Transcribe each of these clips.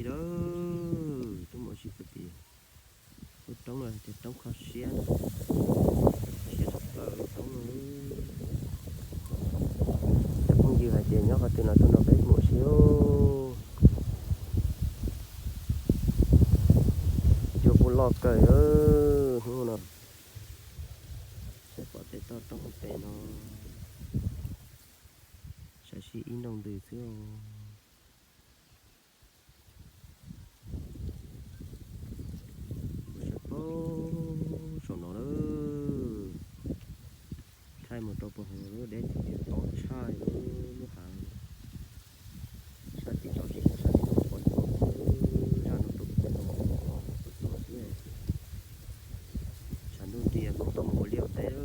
Yawg, tuaj mus ua si puag tim lub roob no, ces roob kho siab na, siab tshaj plaws lub roob no. Cov phooj ywg hais tias nyob qhov twg no tuaj nrog peb mus ua si. Cua kuj loj kawg hnub no. Saib pom tej toj roob pem no, saib sib ib nroo ntws xwb. Saib pem saum no lawm, thaij mus rau puag hauv lub deb tias tob tshaj lub hav. Sab tim tod tsis yog sab tim no pom zaj no rau pem no, tus tuaj xwb. Tshav ntuj nti lub tau mus ua liaj ua teb.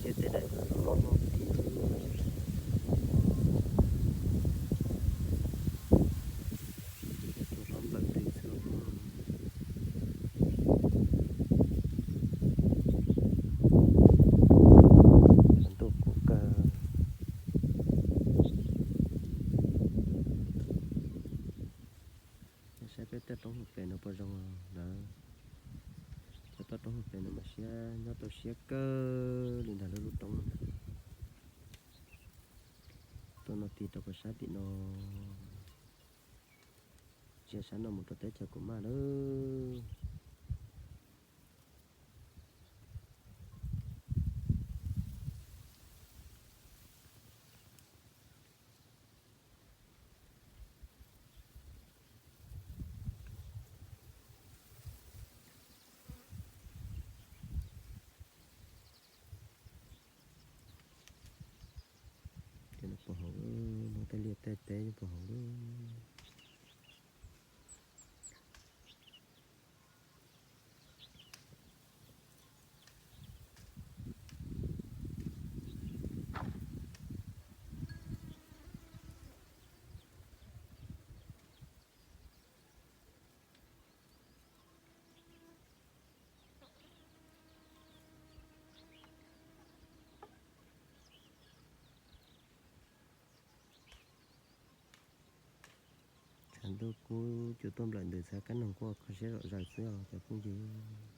Siab tej daim loj loj tid. Tus tob nplawm ntws xwb. Tshav ntuj kub kawg. Saib peb tej roob hauv pes no puas zoo lawm. Cov toj roob hauv pes no mas siab nyob tau siab kawg li ntag lub lub roob no. Tuaj no tig rau puag sab tim no, ntsia sab no mus rau teb chaws kuv maj lawm. Ces no puag hauv, no tej liaj tej teb puag hauv lawm. Tshav ntuj kub cua tuaj nplawm ntws xwb, kab noog kuj kho siab zom zaws xwb os cov phooj ywg.